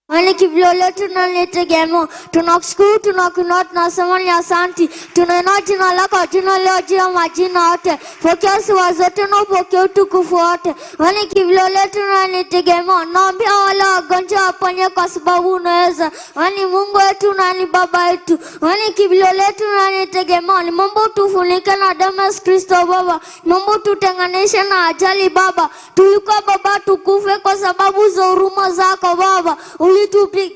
Wewe kimbilio letu na nitegemeo. Tunakushukuru, tunakuinua, tunasema ni asanti. Tunainua jina lako, jina lililo juu ya majina yote. Pokea sifa zote na upokee utukufu wote. Wewe kimbilio letu na nitegemeo. Naombea wale wagonjwa waponye kwa sababu unaweza. Wewe ni Mungu wetu na ni Baba yetu. Wewe kimbilio letu na nitegemeo. Ni Mungu tufunike na damu ya Yesu Kristo Baba. Ni Mungu tutenganishe na ajali Baba. Tulikuwa Baba tukufe kwa sababu za huruma zako Baba.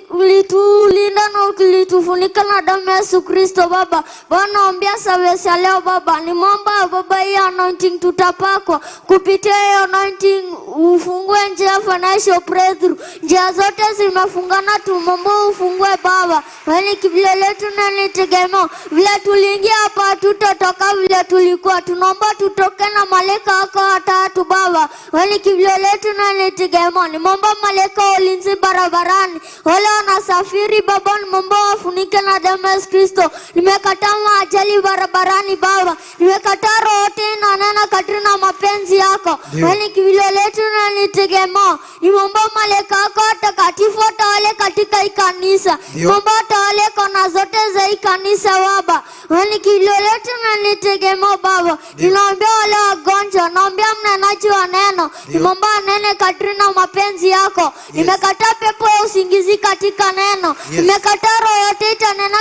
Ulitulinda na ulitufunika na damu ya Yesu Kristo Baba. Bwana, naombea service ya leo Baba. Nimeomba Baba hii anointing tutapakwa. Kupitia hiyo anointing ufungue njia financial breakthrough. Njia zote zimefungana, tumombe ufungue Baba. Wewe ni kimbilio letu na ni tegemeo. Vile tuliingia hapa tutatoka vile tulikuwa. Tunaomba tutoke na malaika wako watatu Baba. Wewe ni kimbilio letu na ni tegemeo. Nimeomba malaika wa ulinzi barabarani. Wale wanasafiri Baba, nimeomba wafunike na damu ya Yesu Kristo. Nimekataa ajali barabarani Baba. Nimekataa roho yote inanena kadri na mapenzi yako. Wewe ni kimbilio letu na ni tegemeo. Nimeomba malaika wako watakatifu watawale katika hii kanisa. Nimeomba watawale kona zote za hii kanisa Baba. Wewe ni kimbilio letu na ni tegemeo Baba. Ninaombea wale wagonjwa, naombea mnenaji wa neno. Nimeomba anene kadri na mapenzi yako. Nimekataa pepo ya usingizi katika neno. Nimekataa roho yote itanena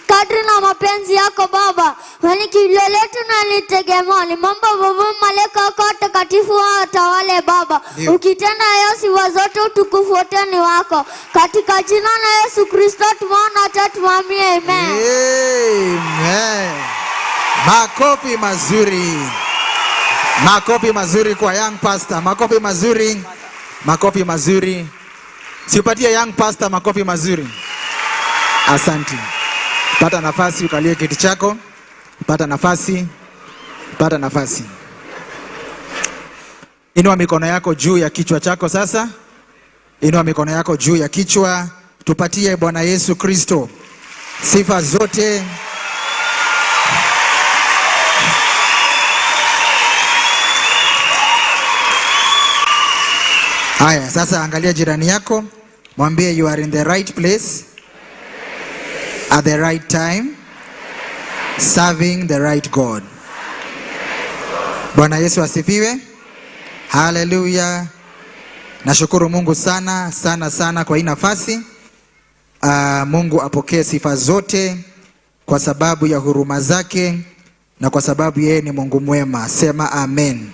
kadri na mapenzi yako Baba. Wewe ni kimbilio letu na ni tegemeo. Nimeomba Baba malaika wako watakatifu watawale Baba. Ukitenda hayo sifa zote utukufu wote ni wako. Katika jina la Yesu Kristo tumeona hata tuamini, amen. Amen. Makofi mazuri. Makofi mazuri kwa young pastor. Makofi mazuri. Makofi mazuri. Siupatie young pastor makofi mazuri. Asante. Pata nafasi ukalie kiti chako. Pata nafasi. Pata nafasi. Inua mikono yako juu ya kichwa chako sasa. Inua mikono yako juu ya kichwa. Tupatie Bwana Yesu Kristo sifa zote. Haya, sasa angalia jirani yako, mwambie you are in the right place at the right time, serving the right God. Bwana Yesu asifiwe. Hallelujah. Nashukuru Mungu sana sana sana kwa hii nafasi. Mungu apokee sifa zote kwa sababu ya huruma zake na kwa sababu yeye ni Mungu mwema. Sema amen.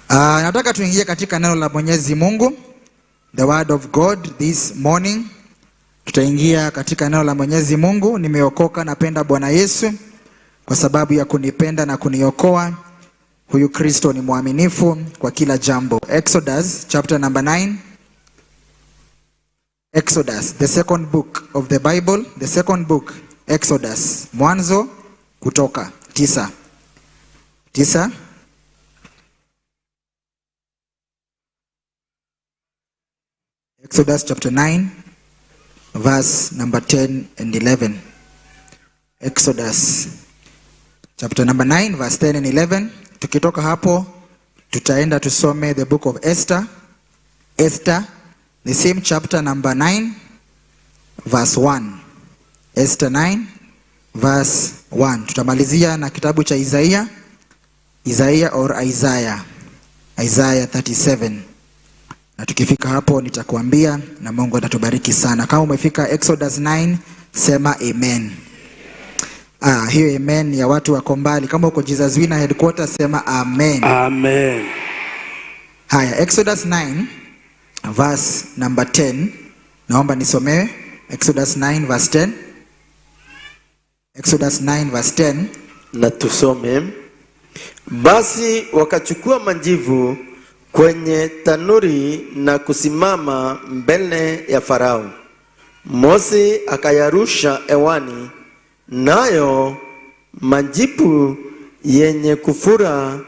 Nataka tuingie katika neno la Mwenyezi Mungu, the word of God this morning. Tutaingia katika neno la Mwenyezi Mungu. Nimeokoka, napenda Bwana Yesu kwa sababu ya kunipenda na kuniokoa. Huyu Kristo ni mwaminifu kwa kila jambo. Exodus chapter number 9. Exodus, the second book of the Bible, the second book, Exodus. Mwanzo, Kutoka, 9. 9. Exodus chapter 9, verse number 10 and 11. Exodus chapter number 9, verse 10 and 11. Tukitoka hapo, tutaenda tusome the book of Esther. Esther, the same chapter number 9, verse 1. Esther 9, verse 1. Tutamalizia na kitabu cha Isaiah. Isaiah or Isaiah. Isaiah 37. Na tukifika hapo nitakuambia na Mungu atatubariki sana. Kama umefika Exodus 9, sema amen. Hiyo amen ya watu wako mbali. Kama uko Jesus Winner headquarters, sema amen. Amen. Haya, Exodus 9 verse number 10. Naomba nisomewe Exodus 9 verse 10. Exodus 9 verse 10. Na tusome. Basi wakachukua majivu kwenye tanuri na kusimama mbele ya Farao. Mose akayarusha hewani, nayo majipu yenye kufura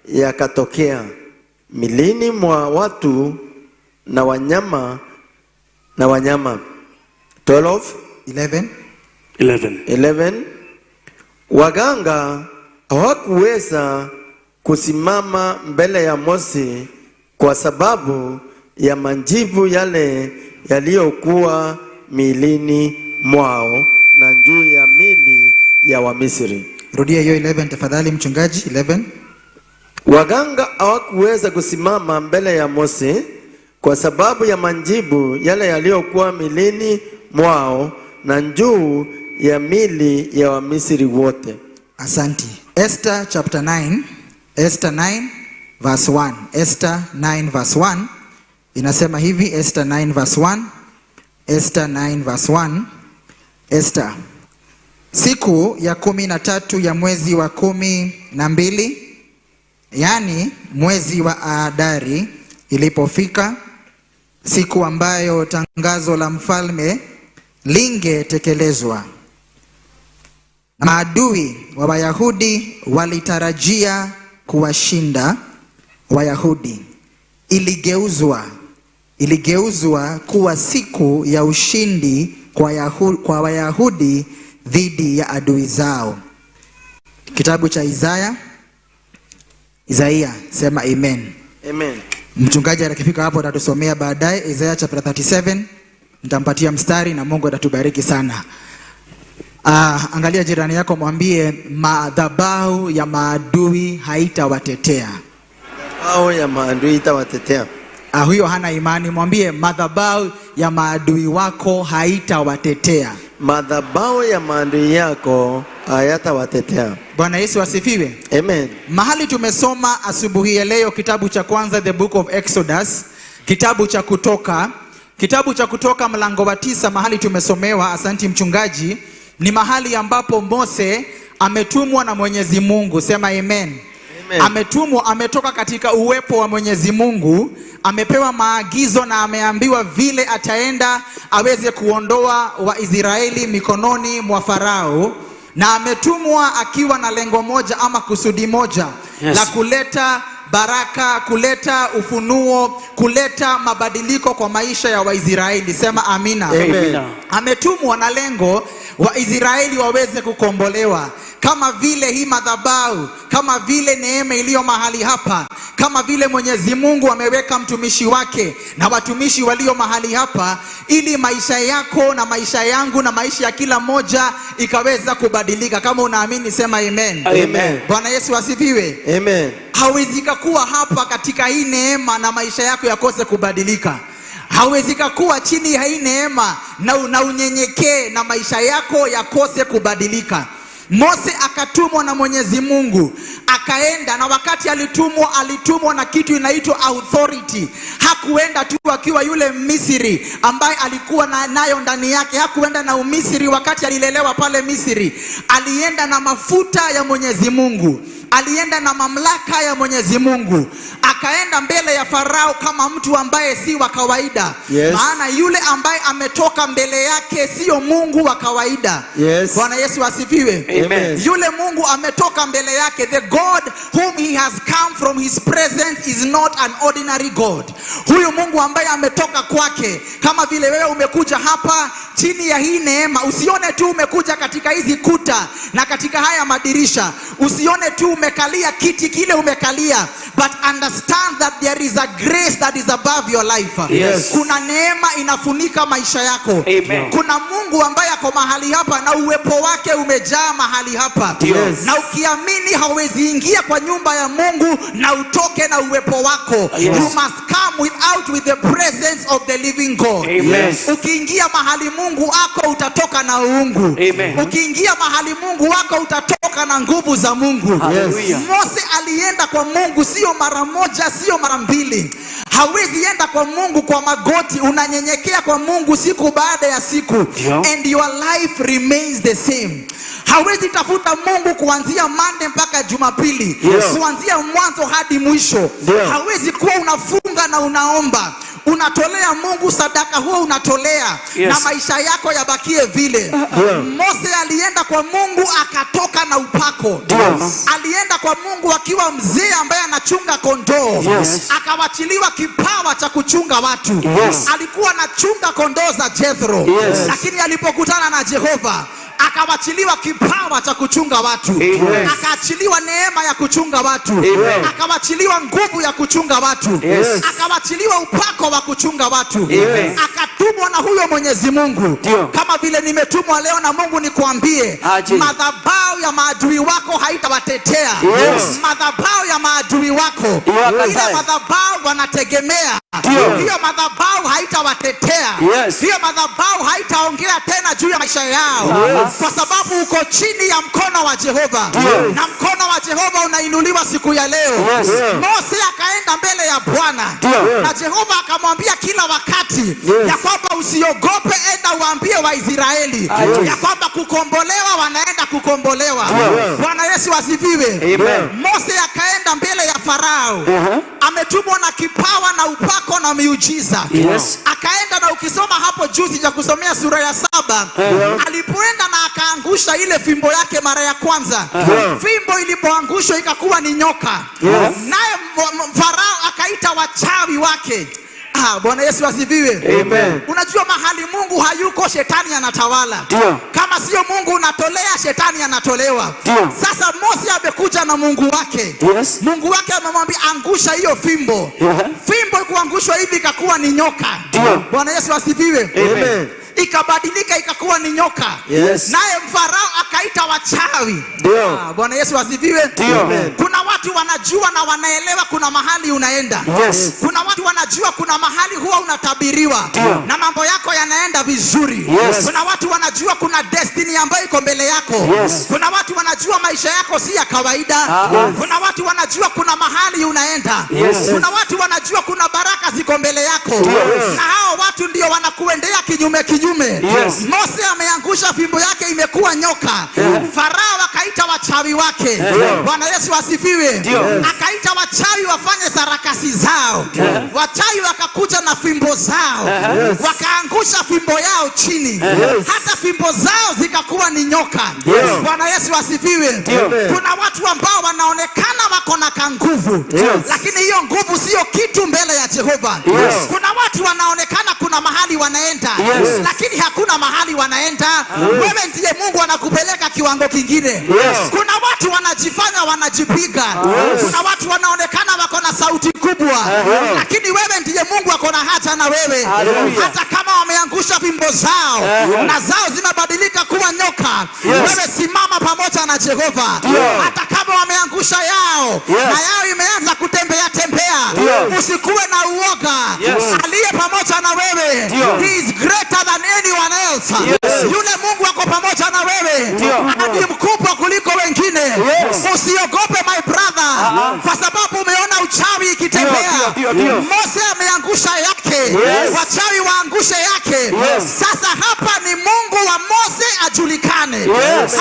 yakatokea milini mwa watu na wanyama, Na wanyama. 12. 11. 11. 11. Waganga hawakuweza kusimama mbele ya Mose kwa sababu ya majivu yale yaliyokuwa miilini mwao na juu ya mili ya Wamisri. Rudia hiyo 11 tafadhali, mchungaji. 11. Waganga hawakuweza kusimama mbele ya Mose kwa sababu ya majivu yale yaliyokuwa milini mwao na juu ya mili ya Wamisri wote. Asanti. Esther chapter 9, Esther 9 verse 1. Esther 9 verse 1 inasema hivi, Esther 9 verse 1. Esther 9 verse 1. Esther. Siku ya 13 ya mwezi wa 12, yaani mwezi wa Adari, ilipofika, siku ambayo tangazo la mfalme lingetekelezwa, maadui wa Wayahudi walitarajia kuwashinda Wayahudi, iligeuzwa kuwa siku ya ushindi kwa Wayahudi dhidi ya adui zao. Kitabu cha Isaya, Isaia, sema amen. Amen. Mchungaji atakifika hapo atatusomea baadaye Isaiah chapter 37. Nitampatia mstari na Mungu atatubariki sana. Angalia jirani yako, mwambie madhabahu ya maadui haitawatetea. Madhabahu ya maadui itawatetea. Huyo hana imani, mwambie madhabahu ya maadui wako haitawatetea. Madhabahu ya maadui yako hayatawatetea. Bwana Yesu asifiwe. Amen. Mahali tumesoma asubuhi ya leo, kitabu cha kwanza, the book of Exodus, kitabu cha Kutoka, kitabu cha Kutoka mlango wa 9, mahali tumesomewa, asanti mchungaji, ni mahali ambapo Mose ametumwa na Mwenyezi Mungu. Sema amen. Amen. Ametumwa, ametoka katika uwepo wa Mwenyezi Mungu, amepewa maagizo na ameambiwa vile ataenda aweze kuondoa Waisraeli mikononi mwa Farao, na ametumwa akiwa na lengo moja ama kusudi moja, la kuleta baraka, kuleta ufunuo, kuleta mabadiliko kwa maisha ya Waisraeli. Sema amina. Amen. Ametumwa na lengo Waisraeli waweze kukombolewa, kama vile hii madhabahu, kama vile neema iliyo mahali hapa, kama vile Mwenyezi Mungu ameweka mtumishi wake na watumishi walio mahali hapa, ili maisha yako na maisha yangu na maisha ya kila mmoja ikaweza kubadilika. Kama unaamini sema amen. Amen. Bwana Yesu asifiwe. Amen. Hawezi kuwa hapa katika hii neema na maisha yako yakose kubadilika. Hawezi kuwa chini ya hii neema na unyenyekee na maisha yako yakose kubadilika. Mose akatumwa na Mwenyezi Mungu, akaenda, na wakati alitumwa, alitumwa na kitu inaitwa authority. Hakuenda tu akiwa yule Misri ambaye alikuwa nayo ndani yake. Hakuenda na Umisri wakati alilelewa pale Misri. Alienda na mafuta ya Mwenyezi Mungu, alienda na mamlaka ya Mwenyezi Mungu, akaenda mbele ya Farao kama mtu ambaye si wa kawaida. Maana yule ambaye ametoka mbele yake sio Mungu wa kawaida. Bwana Yesu asifiwe. Amen. Yule Mungu ametoka mbele yake, the God whom he has come from his presence is not an ordinary God. Huyu Mungu ambaye ametoka kwake, kama vile wewe umekuja hapa chini ya hii neema, usione tu umekuja katika hizi kuta na katika haya madirisha, usione tu umekalia kiti kile umekalia, but understand that there is a grace that is above your life. Kuna neema inafunika maisha yako. Amen. Kuna Mungu ambaye ako mahali hapa na uwepo wake umejaa mahali hapa. Na ukiamini hauwezi ingia kwa nyumba ya Mungu na utoke na uwepo wako. You must come without with the presence of the living God. Amen. Ukiingia mahali Mungu ako utatoka na uungu. Amen. Ukiingia mahali Mungu wako utatoka na nguvu za Mungu. Hallelujah. Mose alienda kwa Mungu sio mara moja, sio mara mbili. Hawezi enda kwa Mungu kwa magoti, unanyenyekea kwa Mungu siku baada ya siku. And your life remains the same. Hawezi tafuta Mungu kuanzia Monday mpaka Jumapili, kuanzia mwanzo hadi mwisho. Hawezi kuwa unafunga na unaomba. Unatolea Mungu sadaka, huo unatolea na maisha yako yabakie vile. Mose alienda kwa Mungu akatoka na upako. Alienda kwa Mungu akiwa mzee ambaye anachunga kondoo. Akawachiliwa kipawa cha kuchunga watu. Alikuwa anachunga kondoo za Jethro. Lakini alipokutana na Jehova, akawachiliwa kipawa cha kuchunga watu. Akaachiliwa neema ya kuchunga watu. Akawachiliwa nguvu ya kuchunga watu. Akawachiliwa upako wa kuchunga watu. Akatumwa na huyo Mwenyezi Mungu. Kama vile nimetumwa leo na Mungu nikuambie, Aje. Madhabahu ya maadui wako haitawatetea. Madhabahu ya maadui wako, Iwakatae. ile madhabahu wanategemea, hiyo madhabahu haitawatetea. Hiyo madhabahu haitaongea tena juu ya maisha yao, kwa sababu uko chini ya mkono wa Jehova, na mkono wa Jehova unainuliwa siku ya leo. Mose akaenda mbele ya Bwana na Jehova akamwambia kila wakati ya kwamba usiogope, enda uambie Waisraeli ya kwamba kukombolewa, wanaenda kukombolewa. Bwana Yesu asifiwe. Amen. Mose akaenda mbele ya Farao, ametumwa na kipawa na upako na miujiza. Akaenda, na ukisoma hapo juu, sijakusomea sura ya 7, alipoenda na akaangusha ile fimbo yake mara ya kwanza, fimbo ilipoangushwa ikakuwa ni nyoka. Naye Farao akaita wachawi wake. Ah, Bwana Yesu asifiwe. Amen. Unajua mahali Mungu hayuko, shetani anatawala. Kama sio Mungu unatolea, shetani anatolewa. Sasa Mose amekuja na Mungu wake. Mungu wake amemwambia angusha hiyo fimbo. Fimbo kuangushwa hivi ikakuwa ni nyoka. Bwana Yesu asifiwe. Amen. Ikabadilika ikakuwa ni nyoka. Naye Farao akaita wachawi. Ah, Bwana Yesu asifiwe. Amen. Kuna watu wanajua na wanaelewa kuna mahali unaenda. Kuna watu wanajua kuna mahali huwa unatabiriwa na mambo yako yanaenda vizuri. Kuna watu wanajua kuna destiny ambayo iko mbele yako. Kuna watu wanajua maisha yako si ya kawaida. Kuna watu wanajua kuna mahali unaenda. Kuna watu wanajua kuna baraka ziko mbele yako. Na hao watu ndio wanakuendea kinyume kinyume. Mose ameangusha fimbo yake imekuwa nyoka. Farao akaita wachawi wake. Bwana Yesu asifiwe. Akaita wachawi wafanye sarakasi zao. Wachawi wakakuja na fimbo zao. Wakaangusha fimbo yao chini. Hata fimbo zao zikakuwa ni nyoka. Bwana Yesu asifiwe. Kuna watu ambao wanaonekana wako na kanguvu, lakini hiyo nguvu sio kitu mbele ya Jehova. Kuna watu wanaonekana kuna mahali wanaenda, lakini hakuna mahali wanaenda. Wewe ndiye Mungu anakupeleka kiwango kingine. Kuna watu wanajifanya wanajipiga. Kuna watu wanaonekana wako na sauti kubwa, lakini wewe ndiye Mungu ako na haja na wewe. Hallelujah. Hata kama wameangusha fimbo zao na zao zinabadilika kuwa nyoka, wewe simama pamoja na Jehova. Hata kama wameangusha yao na yao imeanza kutembea tembea, usikuwe na uoga. Aliye pamoja na wewe, he is greater than anyone else. Yule Mungu ako pamoja na wewe ni mkubwa kuliko wengine. Usiogope, my brother, kwa sababu umeona uchawi ikitembea. Ndio, ndio, ndio. Mose ameangusha yake, wachawi waangushe yake. Sasa hapa ni Mungu wa Mose ajulikane.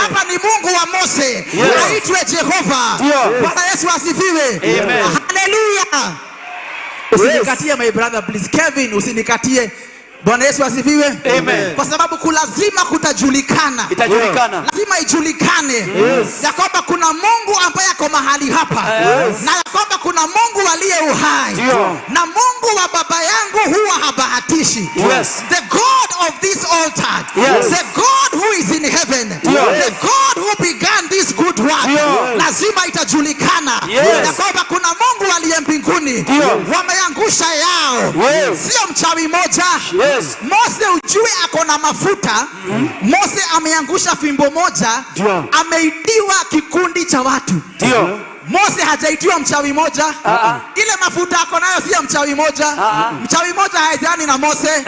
Hapa ni Mungu wa Mose aitwe Jehova. Bwana Yesu asifiwe. Amen. Haleluya. Usinikatie, my brother, please. Kevin, usinikatie. Bwana Yesu asifiwe. Amen. Kwa sababu kulazima kutajulikana. Itajulikana. Lazima ijulikane ya kwamba kuna Mungu ambaye ako mahali hapa, na ya kwamba kuna Mungu aliye uhai, na Mungu wa baba yangu huwa habahatishi. The God of this altar, the God who is in heaven, the God who began this good work, lazima itajulikana ya kwamba kuna Mungu aliye mbinguni. Wameangusha yao, sio mchawi moja. Mose ujue ako na mafuta. Mose ameangusha fimbo moja, ameitiwa kikundi cha watu. Mose hajaitiwa mchawi moja. Ile mafuta ako nayo si ya mchawi moja. Mchawi moja haezani na Mose.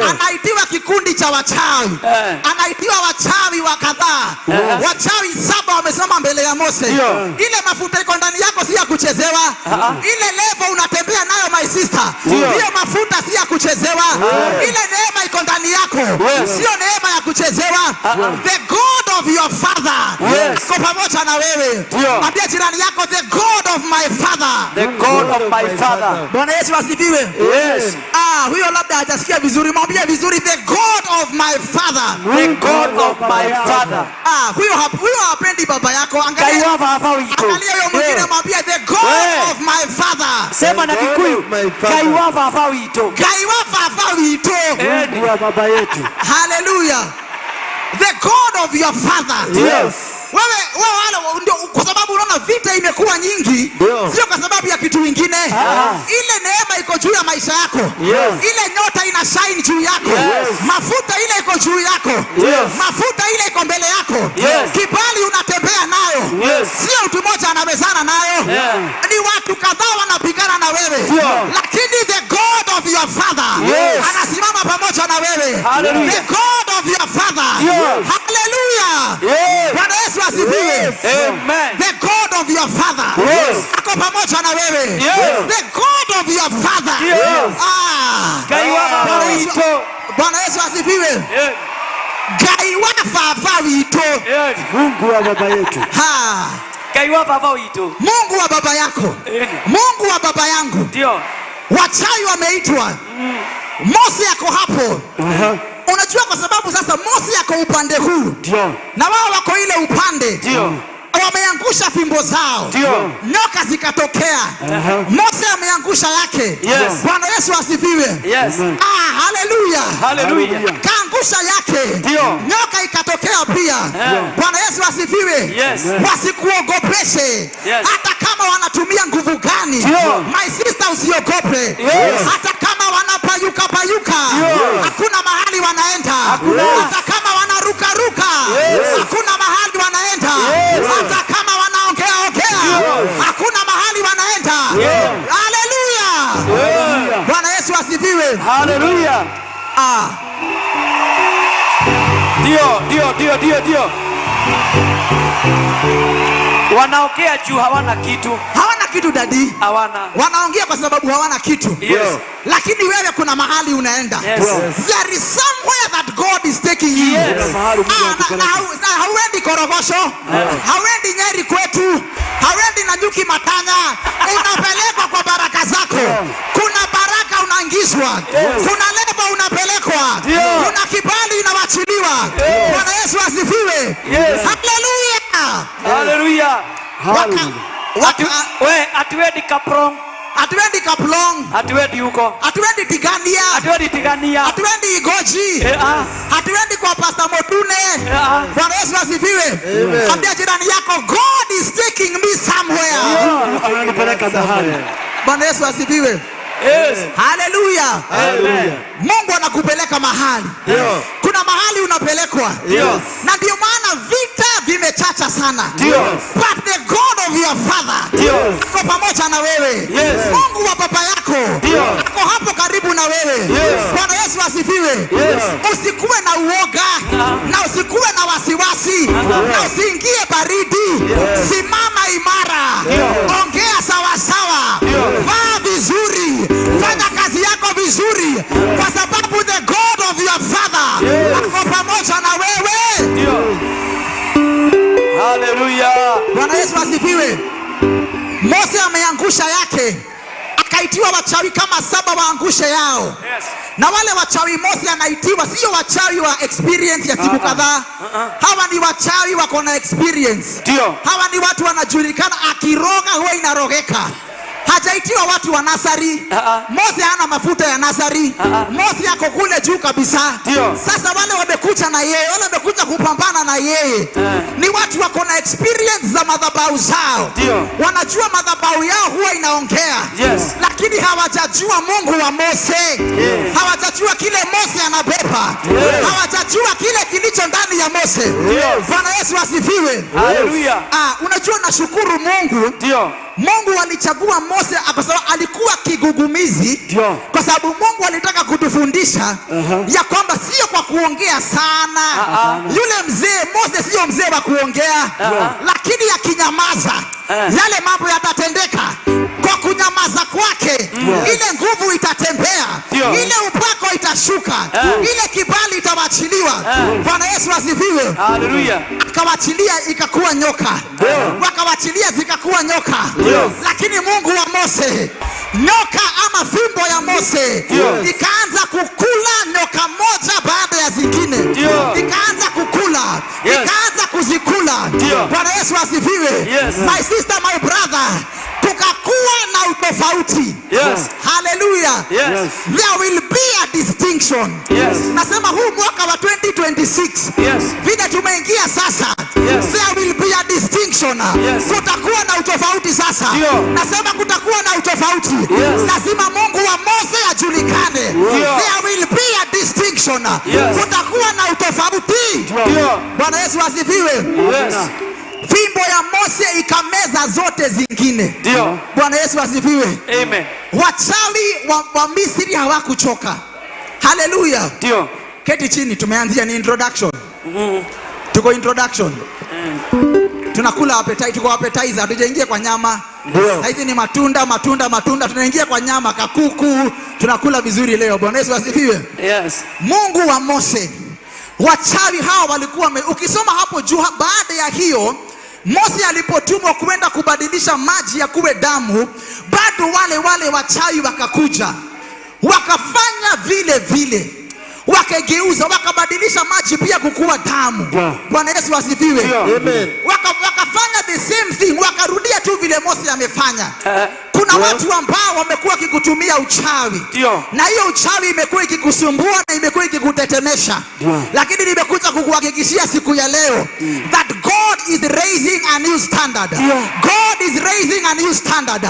Anaitiwa kikundi cha wachawi. Anaitiwa wachawi wa kadhaa. Wachawi 7 wamesimama mbele ya Mose. Ile mafuta iko ndani yako si ya kuchezewa. Ile level unatembea nayo, my sister, hiyo mafuta si ya kuchezewa. Ile neema iko ndani yako sio neema ya kuchezewa. The God of your father ako pamoja na wewe. Ndio. Ambia jirani yako, "The God of my father." The God of my father. Bwana Yesu asifiwe. Yes. Ah, huyo labda hajasikia vizuri. Mwambie vizuri, "The God of my father." The God of my father. Ah, huyo hapendi baba yako. Ngai Angalia, wa baba witũ. angalia huyo mwingine, mwambie, "The God of my father." Sema na The God Kikuyu. of my father. Ngai wa baba witũ. Ngai wa baba witũ. Mungu wa baba yetu. Hallelujah. The God of your father. Yes. Wewe wale ndio, kwa sababu unaona vita imekuwa nyingi, Ndio. sio kwa sababu ya kitu ingine. Ile neema iko juu ya maisha yako. Ile nyota ina shine juu yako. Mafuta ile iko juu yako. Mafuta ile iko mbele yako. Kibali unatembea nayo. Sio mtu mmoja anawezana nayo. Ni watu kadhaa wanapigana na wewe. Lakini the God of your father anasimama pamoja na wewe. Hallelujah. The God of your father. Hallelujah. Bwana Yesu asifiwe. Amen. The God of your father ako pamoja na wewe. The God of your father. Ah. Ngai wa baba Bwana Yesu- witũ. Bwana Yesu asifiwe. Ngai wa baba witũ. Mungu wa baba yetu. Ha. Ngai wa baba witũ. Mungu wa baba yako. Mungu wa baba yangu. Ndio. Wachawi wameitwa. Mose ako hapo. Unajua kwa sababu sasa Mose ako upande huu Ndio. Na wao wako ile upande. Ndio. Wameangusha fimbo zao. Ndio. Nyoka zikatokea. Mose ameangusha yake. Bwana Yesu asifiwe. Ah, haleluya. Hallelujah. Kaangusha yake. Ndio. Nyoka ikatokea pia. Bwana Yesu asifiwe. Wasikuogopeshe. Hata kama wanatumia nguvu gani. My sister, usiogope. Hata kama wanapayuka payuka. Hakuna mahali wanaenda. Hata kama wanarukaruka. Hakuna mahali wanaenda. Hata kama wanaongea ongea. Hakuna mahali wanaenda. Haleluya. Bwana Yesu asifiwe. Hallelujah. Ah. Ndio, ndio, ndio, ndio, ndio. Wanaongea juu hawana kitu. Hawana kitu, daddy. Hawana. Wanaongea kwa sababu hawana kitu. Lakini wewe kuna mahali unaenda. There is somewhere that God is taking you. Kuna mahali Mungu Ah, anatupeleka. na hauendi Korogosho, hauendi Nyeri kwetu, hauendi Nanyuki Matanga, unapelekwa kwa baraka zako. Kuna baraka unaingizwa, kuna level unapelekwa, kuna kibali inawachiliwa. Bwana Yesu asifiwe. Haleluya. Hallelujah. Hallelujah. We, hatuendi Kaplong. Hatuendi Kaplong, Hatuendi huko. Hatuendi Tigania, Hatuendi Tigania. Hatuendi Igoji, Ah. Hatuendi kwa Pastor Motune. Ah. Bwana Yesu asifiwe. Ambia jirani yako, "God is taking me somewhere." Mungu ananipeleka mahali. Bwana Yesu asifiwe. Haleluya. Amen. Mungu anakupeleka mahali. Kuna mahali unapelekwa. Na ndio maana vita vimechacha sana. But the God of your father ako pamoja na wewe. Mungu wa baba yako ako hapo karibu na wewe. Bwana Yesu asifiwe. Usikuwe na uoga na usikuwe na wasiwasi na usiingie baridi. Simama imara. Ongea sawasawa. Vaa vizuri. Fanya kazi yako vizuri kwa sababu the God of your father ako pamoja na wewe. Ndio. Hallelujah. Bwana Yesu asifiwe. Mose ameangusha yake, akaitiwa wachawi kama saba waangushe yao. Na wale wachawi Mose anaitiwa sio wachawi wa experience ya siku kadhaa. Hawa ni wachawi wako na experience. Ndio. Hawa ni watu wanajulikana, akiroga huwa inarogeka. Hajaitiwa watu wa nursery. Mose hana mafuta ya nursery. Mose ako kule juu kabisa. Ndio. Sasa wale wamekuja na yeye, wale wamekuja kupambana na yeye ni watu wako na experience za madhabahu zao. Ndio. Wanajua madhabahu yao huwa inaongea. Lakini hawajajua Mungu wa Mose. Hawajajua kile Mose anabeba. Hawajajua kile kilicho ndani ya Mose. Bwana Yesu asifiwe. Hallelujah. Ah, unajua nashukuru Mungu. Ndio. Mungu alichagua Mose kwa sababu alikuwa kigugumizi. Ndio. Kwa sababu Mungu alitaka kutufundisha ya kwamba sio kwa kuongea sana. Yule mzee Mose sio mzee wa kuongea, lakini akinyamaza yale mambo yatatendeka. Kwa kunyamaza kwake ile nguvu itatembea, Ndio. ile upako itashuka, ile kibali. akawachiliwa. Bwana Yesu asifiwe. Hallelujah. Akawachilia ikakuwa nyoka, wakawachilia zikakuwa nyoka. Lakini Mungu wa Mose, nyoka ama fimbo ya Mose ikaanza kukula nyoka moja baada ya zingine, ikaanza kukula, ikaanza kuzikula. Bwana Yesu asifiwe. My sister, my brother, kukakuwa na utofauti. Haleluya. There will be a distinction. Nasema huu mwaka wa 2026, vile tumeingia sasa, there will be a distinction. Kutakuwa na utofauti sasa. Nasema kutakuwa na utofauti. Lazima Mungu wa Mose ajulikane. There will be a distinction. Kutakuwa na utofauti. Bwana Yesu asifiwe. Fimbo ya Mose ikameza zote zingine. Bwana Yesu asifiwe. Amen. Wachawi wa Misri hawakuchoka. Haleluya. Keti chini, tumeanzia ni introduction. Tuko introduction. Tunakula appetite, tuko appetizer, hatujaingia kwa nyama. Hizi ni matunda, matunda, matunda, tunaingia kwa nyama, kakuku, tunakula vizuri leo. Bwana Yesu asifiwe. Mungu wa Mose. Wachawi hawa walikuwa ukisoma hapo juu, baada ya hiyo Mose alipotumwa kwenda kubadilisha maji ya kuwe damu, bado wale wale wachawi wakakuja wakafanya vile vile, wakageuza, wakabadilisha maji pia kukuwa damu. Bwana Yesu asifiwe. Amen. Wakafanya the same thing, wakarudia tu vile Mose amefanya. Kuna watu ambao wamekuwa wakikutumia uchawi, na hiyo uchawi imekuwa ikikusumbua na imekuwa ikikutetemesha, lakini nimekuja kukuhakikishia siku ya leo that God is raising a new standard. God is raising a new standard.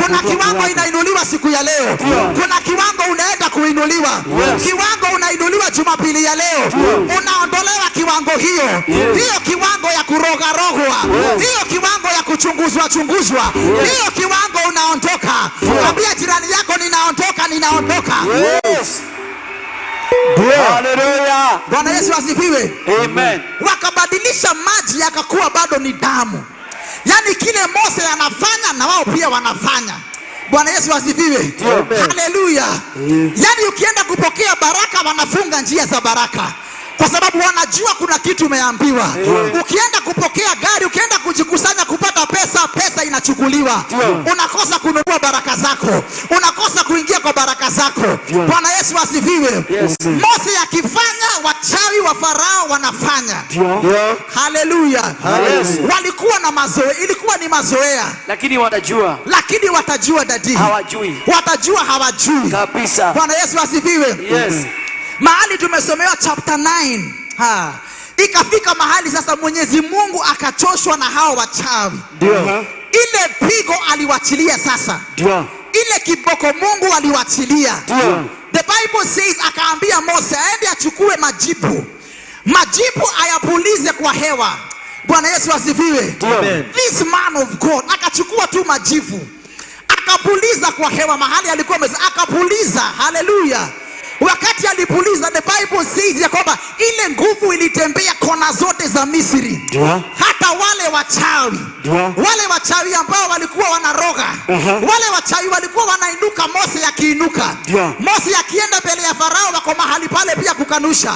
Kuna kiwango inainuliwa siku ya leo. Kuna kiwango unaenda kuinuliwa. Kiwango unainuliwa Jumapili ya leo. Unaondolewa kiwango hiyo, hiyo kiwango ya kurogarogwa, hiyo kiwango ya kuchunguzwa chunguzwa, hiyo kiwango unaondoka. Ambia jirani yako, ninaondoka, ninaondoka. Hallelujah. Bwana Yesu asifiwe. Amen. Wakabadilisha maji yakakuwa bado ni damu, yaani kile Mose anafanya na wao pia wanafanya. Bwana Yesu asifiwe. Haleluya. Yaani ukienda kupokea baraka wanafunga njia za baraka kwa sababu wanajua kuna kitu umeambiwa. Ukienda kupokea gari, ukienda kujikusanya kupata pesa, pesa inachukuliwa. Unakosa kununua baraka zako, unakosa kuingia kwa baraka zako. Bwana Yesu asifiwe. Mose akifanya, wachawi wa Farao wanafanya. Haleluya. Walikuwa na mazoea, ilikuwa ni mazoea, Lakini watajua lakini watajua daddy, hawajui watajua hawajui. kabisa. Bwana Yesu asifiwe. Mahali tumesomewa chapter 9. Ha. Ikafika mahali sasa Mwenyezi Mungu akachoshwa na hao wachawi. Ile pigo aliwachilia sasa. Ile kiboko Mungu aliwachilia. The Bible says akaambia Mose aende achukue majipu. Majipu ayapulize kwa hewa. Bwana Yesu asifiwe. Amen. This man of God akachukua tu majivu akapuliza kwa hewa mahali alikuwa akapuliza. Haleluya! Wakati alipuliza, the Bible says ya kwamba ile nguvu ilitembea kona zote za Misri, hata wale wachawi, wale wachawi ambao walikuwa wanaroga, wale wachawi walikuwa wanainuka. Mose akiinuka, Mose akienda mbele ya Farao, wako mahali pale pia kukanusha.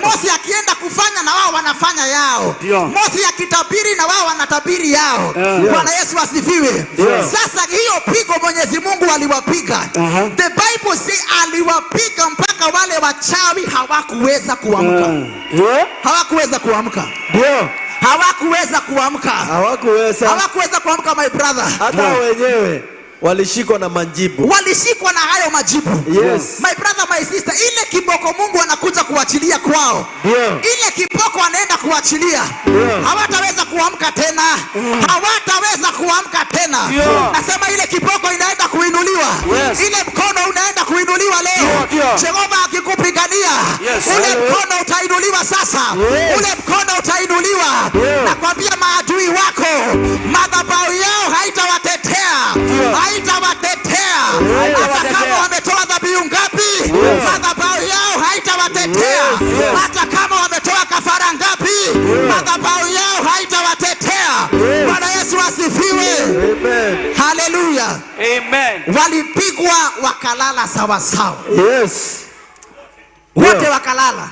Mose akienda kufanya na wao wanafanya yao. Mose akitabiri na wao wanatabiri yao. Bwana Yesu asifiwe. Sasa hiyo pigo Mwenyezi Mungu aliwapiga. The Bible say aliwapiga mpaka wale wachawi hawakuweza kuamka. Hawakuweza kuamka. Hawakuweza kuamka. Hawakuweza. Hawakuweza kuamka, my brother. Hata wenyewe walishikwa na majibu. Walishikwa na hayo majibu. My brother, my sister, ile kiboko Mungu anakuja kuachilia kwao. Ile kiboko anaenda kuachilia. Hawataweza kuamka tena. Hawataweza kuamka tena. Nasema ile kiboko inaenda kuinuliwa. Ile mkono unaenda kuinuliwa leo. Jehova akikupigania, ule mkono utainuliwa sasa. Ule mkono utainuliwa. Nakwambia maadui wako, madhabahu yao haitawatetea. Haitawatetea. Hata kama wametoa dhabihu ngapi, madhabahu yao haitawatetea. Hata kama wametoa kafara ngapi, madhabahu yao haitawatetea. Bwana Yesu asifiwe. Amen. Haleluya. Amen. Walipigwa wakalala sawasawa. Wote wakalala.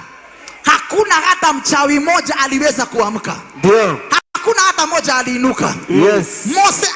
Hakuna hata mchawi moja aliweza kuamka. Ndio. Hakuna hata moja aliinuka. Yes. Mose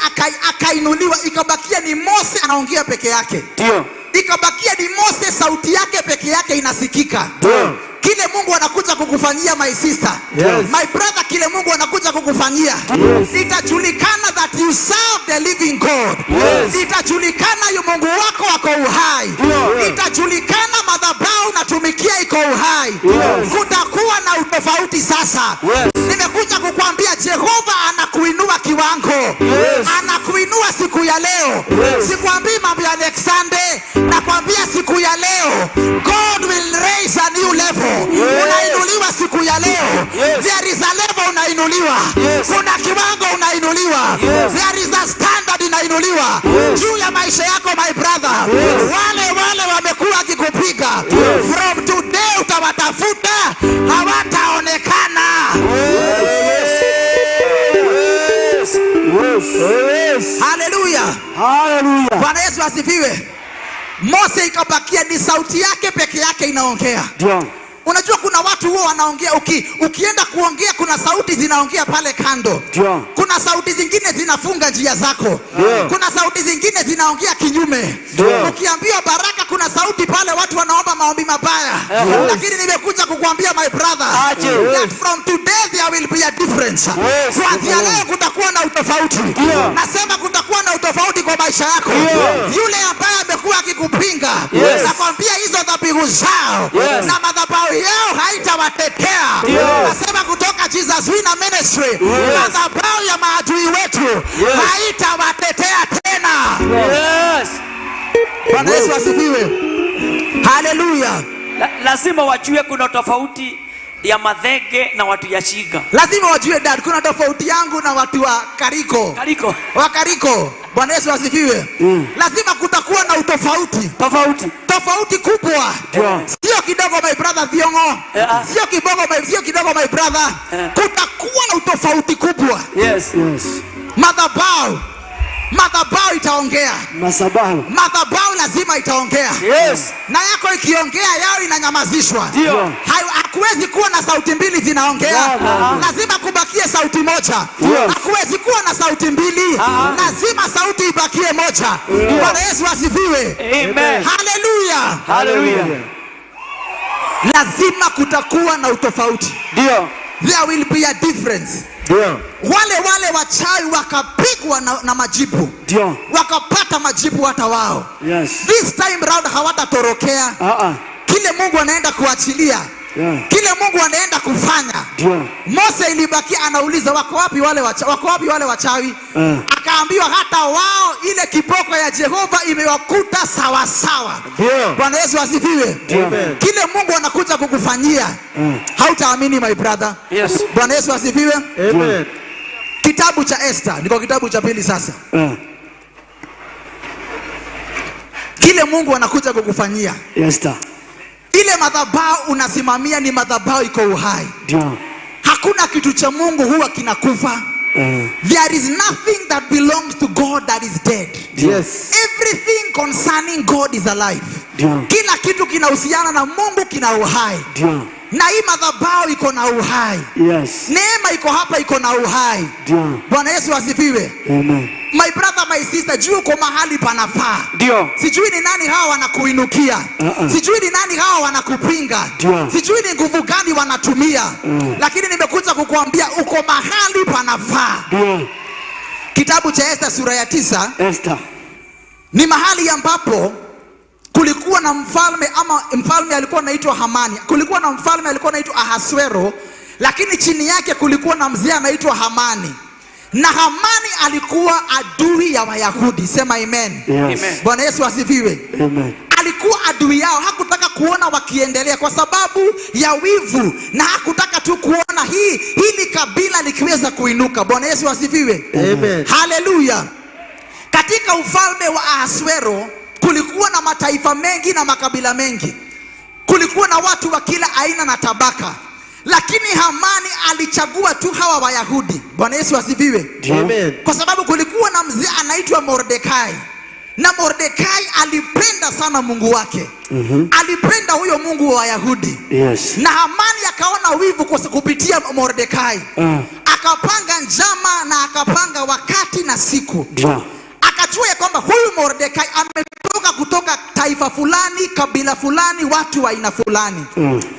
akainuliwa, ikabakia ni Mose anaongea peke yake. Ndio. Ikabakia ni Mose, sauti yake peke yake inasikika. Ndio. Kile Mungu anakuja kukufanyia, my sister, Yes. my brother, kile Mungu anakuja kukufanyia, Yes. itajulikana that you serve the living God. Yes. Itajulikana yu Mungu wako ako uhai. Yes. Itajulikana madhabahu unatumikia iko uhai. Yes. Kutakuwa na utofauti sasa. Yes. Nimekuja kukuambia Jehova anakuinua kiwango. Yes. Anakuinua siku ya leo. Yes. Sikwambii mambo ya next Sunday, nakwambia siku ya leo God will raise a new level. Yes. Unainuliwa siku ya leo. Yes. There is a level unainuliwa. Yes. Kuna kiwango unainuliwa. Yes. There is a standard inainuliwa Yes. juu ya maisha yako, my brother. Yes. Wale wale wamekuwa wakikupiga, Yes. from today utawatafuta, hawataonekana. Yes. Yes. Yes. Haleluya! Hallelujah. Bwana Yesu asifiwe. Mose ikabakia ni sauti yake peke yake inaongea. Ndio. Unajua kuna watu huwa wanaongea, ukienda kuongea kuna sauti zinaongea pale kando. Ndio. Kuna sauti zingine zinafunga njia zako. Ndio. Kuna sauti zingine zinaongea kinyume. Ndio. Ukiambiwa baraka, kuna sauti pale watu wanaomba maombi mabaya. Lakini nimekuja kukuambia, my brother, Aje. that from today there will be a difference. Yes. Kuanzia leo kutakuwa na utofauti. Nasema kutakuwa na utofauti kwa maisha yako. Yule ambaye amekuwa akikupinga, Yes. nakwambia hizo dhabihu zao Yes. na madhabahu yao haitawatetea. Ndio. Nasema kutoka Jesus Winner Ministry, madhabahu ya maadui wetu Yes. haitawatetea tena. Yes. Bwana Yesu asifiwe. Haleluya. Lazima wajue kuna tofauti ya Mathenge na watu ya Shiga. Lazima wajue, dad, kuna tofauti yangu na watu wa Kariko. Kariko. Wa Kariko. Bwana Yesu asifiwe. Lazima kutakuwa na utofauti. Tofauti. Tofauti kubwa. Ndio. Sio kidogo, my brother Thiongo. Yeah. Sio kidogo, my brother. Yeah. Kutakuwa na utofauti kubwa. Yes. Yes. Madhabahu itaongea. Masabahu. Madhabahu lazima itaongea. Yes. Na yako ikiongea, yao inanyamazishwa. Ndio. Hakuwezi kuwa na sauti mbili zinaongea. No, no. Lazima kubakie sauti moja. Yes. Hakuwezi kuwa na sauti mbili. Lazima sauti ibakie moja. Bwana Yesu asifiwe. Amen. Haleluya. Hallelujah. Lazima kutakuwa na utofauti. Ndio. There will be a difference. Ndio. Wale wale wachawi wakapigwa na majipu, Ndio. wakapata majipu hata wao. Yes. This time round hawatatorokea. Ah ah. Kile Mungu anaenda kuachilia, Yeah. kile Mungu anaenda kufanya. Ndio. Mose ilibakia anauliza, wako wapi wale wachawi? Akaambiwa hata wao ile kiboko ya Jehova imewakuta sawa sawa. Ndio. Bwana Yesu asifiwe. Amen. Kile Mungu anakuja kukufanyia, hautaamini, my brother. Yes. Bwana Yesu asifiwe. Amen. Kitabu cha Esther, niko kitabu cha pili sasa. Kile Mungu anakuja kukufanyia, Esther. ile madhabahu unasimamia ni madhabahu iko uhai. Ndio. Hakuna kitu cha Mungu huwa kinakufa. There is nothing that belongs to God that is dead. Yes. Everything concerning God is alive. Ndio. Kila kitu kinahusiana na Mungu kina uhai. Ndio. Na hii madhabahu iko na uhai. Yes. Neema iko hapa iko na uhai. Ndio. Bwana Yesu asifiwe. Amen. My brother, my sister, juu uko mahali panafaa. Ndio. Sijui ni nani hawa wanakuinukia. Uh-uh. Sijui ni nani hawa wanakupinga. Ndio. Sijui ni nguvu gani wanatumia. Lakini nimekuja kukuambia uko mahali panafaa. Ndio. Kitabu cha Esther sura ya 9 Esther. ni mahali ambapo kulikuwa na mfalme, ama mfalme alikuwa anaitwa Hamani. Kulikuwa na mfalme alikuwa anaitwa Ahasuero, lakini chini yake kulikuwa na mzee anaitwa Hamani. Na Hamani alikuwa adui ya Wayahudi. Sema amen. Yes. Amen. Bwana Yesu asifiwe. Amen. Alikuwa adui yao, hakutaka kuona wakiendelea kwa sababu ya wivu, na hakutaka tu kuona hili kabila likiweza kuinuka. Bwana Yesu asifiwe. Amen. Haleluya. Katika ufalme wa Ahasuero kulikuwa na mataifa mengi na makabila mengi, kulikuwa na watu wa kila aina na tabaka, lakini Hamani alichagua tu hawa Wayahudi. Bwana Yesu asifiwe. Amen. Kwa sababu kulikuwa na mzee anaitwa Mordekai. Na Mordekai alipenda sana Mungu wake. Alipenda huyo Mungu wa Wayahudi. Na Hamani akaona wivu kupitia Mordekai. Akapanga njama na akapanga wakati na siku. Akajua ya kwamba huyu Mordekai ametoka kutoka taifa fulani, kabila fulani, watu wa aina fulani.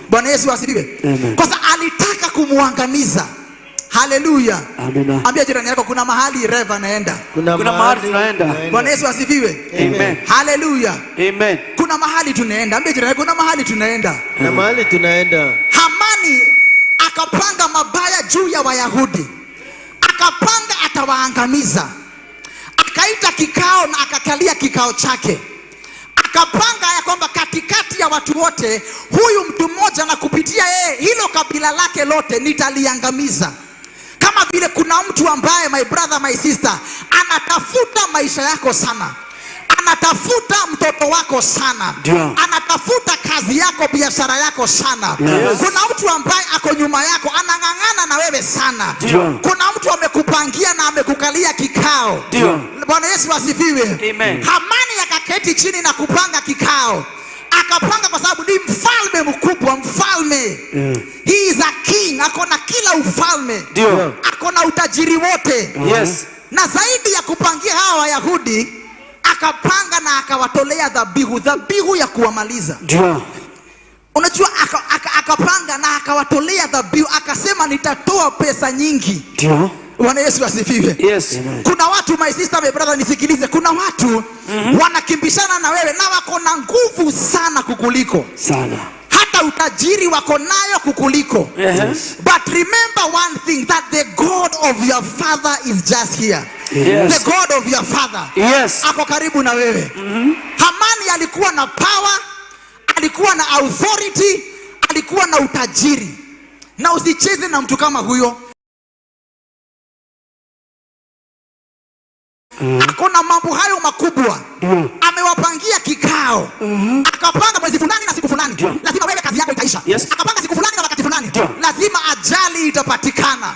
Bwana Yesu asifiwe. Amen. Kwa sababu alitaka kumwangamiza. Haleluya. Amina. Ambia jirani yako kuna mahali Rev anaenda. Kuna mahali tunaenda. Bwana Yesu asifiwe. Amen. Haleluya. Amen. Kuna mahali tunaenda. Ambia jirani yako kuna mahali tunaenda. Na mahali tunaenda. Hamani akapanga mabaya juu ya Wayahudi, akapanga atawaangamiza, akaita kikao na akakalia kikao chake, akapanga ya kwamba katikati ya watu wote huyu mtu mmoja na kupitia yeye hilo kabila lake lote nitaliangamiza. Kama vile kuna mtu ambaye, my brother, my sister, anatafuta maisha yako sana, anatafuta mtoto wako sana, anatafuta kazi yako, biashara yako sana. Kuna mtu ambaye ako nyuma yako anang'ang'ana na wewe sana. Kuna mtu amekupangia na amekukalia kikao. Bwana Yesu asifiwe. Amen. Hamani akaketi chini na kupanga kikao, akapanga kwa sababu ni mfalme mkubwa, mfalme. He is a king, ako na kila ufalme, ako na utajiri wote. Na zaidi ya kupangia hawa Wayahudi, akapanga na akawatolea dhabihu, dhabihu ya kuwamaliza. Unajua, akapanga na akawatolea dhabihu, akasema nitatoa pesa nyingi. Bwana Yesu asifiwe. Kuna watu, my sister, my brother, nisikilize. Kuna watu wanakimbishana na wewe na wako na nguvu sana kukuliko Sana. Hata utajiri wako nayo kukuliko. But remember one thing, that the God of your father is just here. The God of your father ako karibu na wewe. Hamani alikuwa na power, alikuwa na authority, alikuwa na utajiri, na usicheze na mtu kama huyo. Ako na mambo hayo makubwa. Amewapangia kikao, akapanga mwezi fulani na siku fulani, lazima wewe kazi yako itaisha. Akapanga siku fulani na wakati fulani, lazima ajali itapatikana.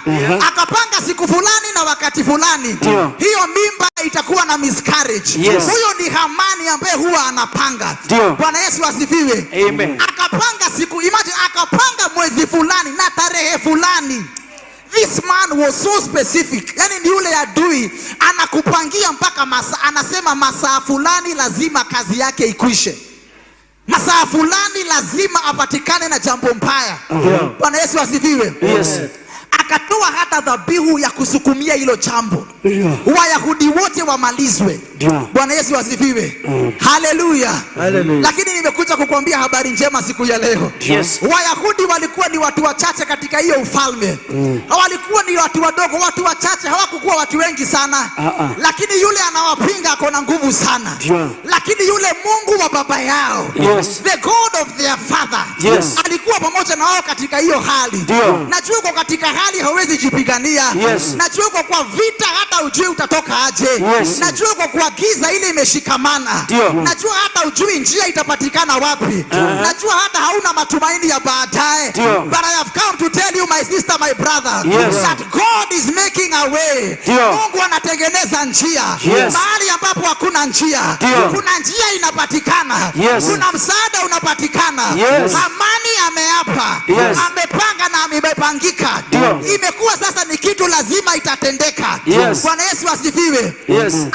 Akapanga siku fulani na wakati fulani, hiyo mimba itakuwa na miscarriage. Huyo ni Hamani ambaye huwa anapanga. Bwana Yesu asifiwe. Amen. Akapanga siku, imagine, akapanga mwezi fulani na tarehe fulani. This man was so specific. Yani ni yule adui anakupangia mpaka masaa, anasema masaa fulani lazima kazi yake ikwishe, masaa fulani lazima apatikane na jambo mbaya. Bwana Yesu asifiwe. Akatoa hata dhabihu ya kusukumia hilo jambo, Wayahudi wote wamalizwe. Bwana Yesu asifiwe. Haleluya. Hallelujah. Lakini nimekuja kukwambia habari njema siku ya leo. Wayahudi walikuwa ni watu wachache katika hiyo ufalme. Walikuwa ni watu wadogo, watu wachache, hawakukuwa watu wengi sana. Lakini yule anawapinga ako na nguvu sana. Lakini yule Mungu wa baba yao, the God of their father, alikuwa pamoja na wao katika hiyo hali. Najua uko katika hali hauwezi jipigania. Najua uko kwa vita hata ujui utatoka aje. Najua uko kwa giza ile imeshikamana. Najua hata ujui njia itapatikana wapi. Najua hata hauna matumaini ya baadaye. But I have come to tell you, my sister, my brother, that God is making a way. Mungu anatengeneza njia. Mahali ambapo hakuna njia, kuna njia inapatikana. Kuna msaada unapatikana. Hamani ameapa, amepanga na amepangika. Imekuwa sasa ni kitu lazima itatendeka. Bwana Yesu asifiwe.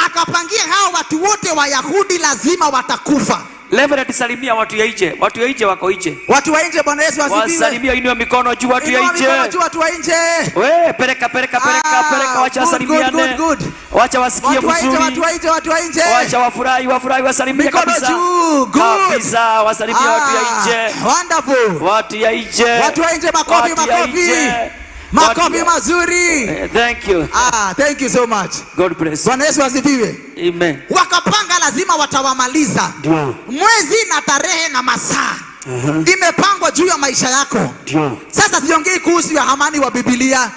Akapangia hao watu wote Wayahudi lazima watakufa. Reverend, salimia watu ya nje. Watu ya nje wako nje. Watu wa nje, Bwana Yesu asifiwe. Wasalimia, inua mikono juu watu ya Inua mikono nje. juu watu wa nje. We, peleka, peleka, peleka, Ah, peleka, wacha good, wasalimiane. good, good, good. Wacha wasikie Watu wa nje, mzuri. watu wa nje, watu wa nje. Wacha wafurahi, wafurahi, wasalimie Mikono kabisa. juu, good. Kabisa, wasalimie watu ya nje. Wonderful. Watu ya nje. Watu wa nje, makofi, Watu ya makofi. nje. Makofi mazuri. Thank you. Ah, thank you so much. God bless. Bwana Yesu asifiwe. Amen. Wakapanga lazima watawamaliza. Mwezi na tarehe na masaa imepangwa juu ya maisha yako. Sasa siongei kuhusu ya Hamani wa Biblia.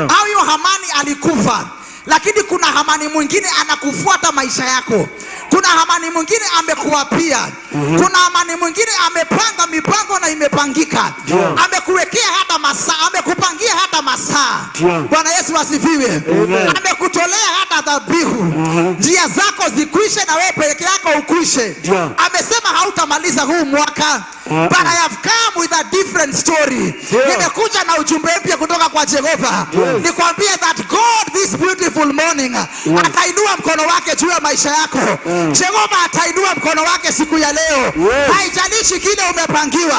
Au hiyo Hamani alikufa, lakini kuna Hamani mwingine anakufuata maisha yako. Kuna Hamani mwingine amekuapia. Kuna Hamani mwingine amepanga mipango na imepangika. Amekuwekea hata masaa, amekupangia hata masaa. masaa. Ndio. Bwana Yesu asifiwe. Amekutolea hata dhabihu, njia zako zikwishe na wewe peke yako ukwishe. Ndio. Amesema hautamaliza huu mwaka, but I have come with a different story. Ndio. Nimekuja na ujumbe mpya kutoka kwa Jehova, nikwambie that God this beautiful morning atainua mkono wake juu ya maisha yako. Jehova atainua mkono wake siku ya leo. Haijalishi kile umepangiwa,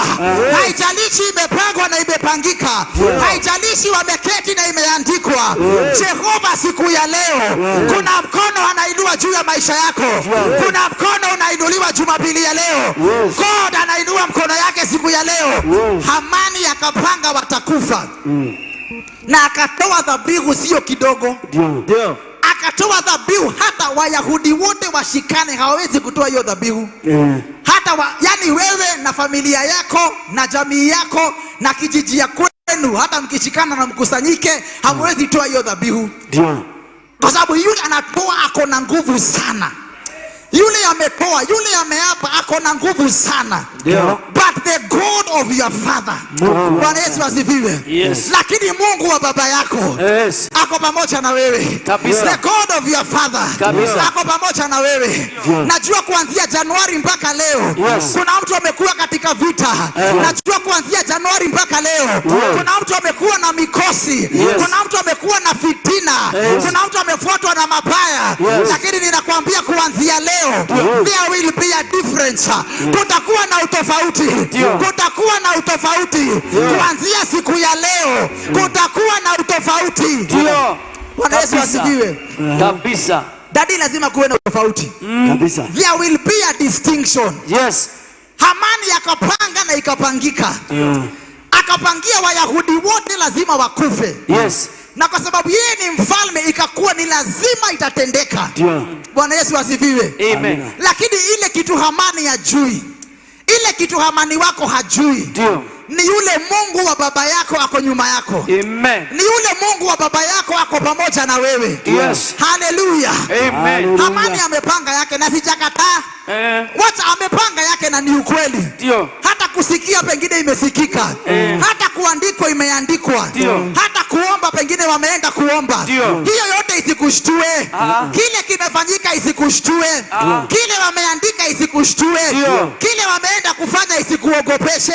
haijalishi imepangwa na imepangika, haijalishi wameketi na imeandikwa. Jehova siku ya leo, kuna mkono anainua juu ya maisha yako, kuna mkono unainuliwa Jumapili ya leo. God anainua mkono yake siku ya leo. Hamani akapanga watakufa na akatoa dhabihu, sio kidogo, Ndio. Ndio. Akatoa dhabihu hata Wayahudi wote washikane, hawawezi kutoa hiyo dhabihu hata yani wewe na familia yako na jamii yako na kijiji ya kwenu, hata mkishikana na mkusanyike, hamwezi toa hiyo dhabihu, Ndio. Kwa sababu yule anatoa ako na nguvu sana. Yule ametoa, yule ameapa, ako na nguvu sana. Ndio. But the God of your father, Bwana Yesu asifiwe. Yes. Lakini Mungu wa baba yako ako pamoja na wewe. Kabisa. The God of your father Kabisa. ako pamoja na wewe. Najua kuanzia Januari mpaka leo kuna mtu amekuwa katika vita. Najua kuanzia Januari mpaka leo kuna mtu amekuwa na mikosi. Kuna mtu amekuwa na fitina. Kuna mtu amefuatwa na mabaya. Lakini ninakwambia kuanzia leo there will be a difference. Kutakuwa na utofauti. Kutakuwa na utofauti. Kuanzia siku ya leo kutakuwa na utofauti. Ndio. Bwana Yesu Kabisa. asifiwe. Kabisa. Daddy, lazima kuwe na utofauti. Kabisa. There will be a distinction. Hamani akapanga na ikapangika. Akapangia Wayahudi wote lazima wakufe. Na kwa sababu yeye ni mfalme, ikakuwa ni lazima itatendeka. Ndio. Bwana Yesu asifiwe. Amen. Lakini ile kitu Hamani hajui, ile kitu Hamani wako hajui, Ndio. Ni yule Mungu wa baba yako ako nyuma yako. Amen. Ni yule Mungu wa baba yako ako pamoja na wewe. Haleluya. Amen. Hamani amepanga yake na sijakataa. Wacha, amepanga yake na ni ukweli. Ndio. Hata kusikia pengine imesikika. Hata kuandikwa imeandikwa. Ndio. Hata kuomba pengine wameenda kuomba. Ndio. Hiyo yote isikushtue. Kile kimefanyika isikushtue. Kile wameandika isikushtue. Ndio. Kile wameenda kufanya isikuogopeshe.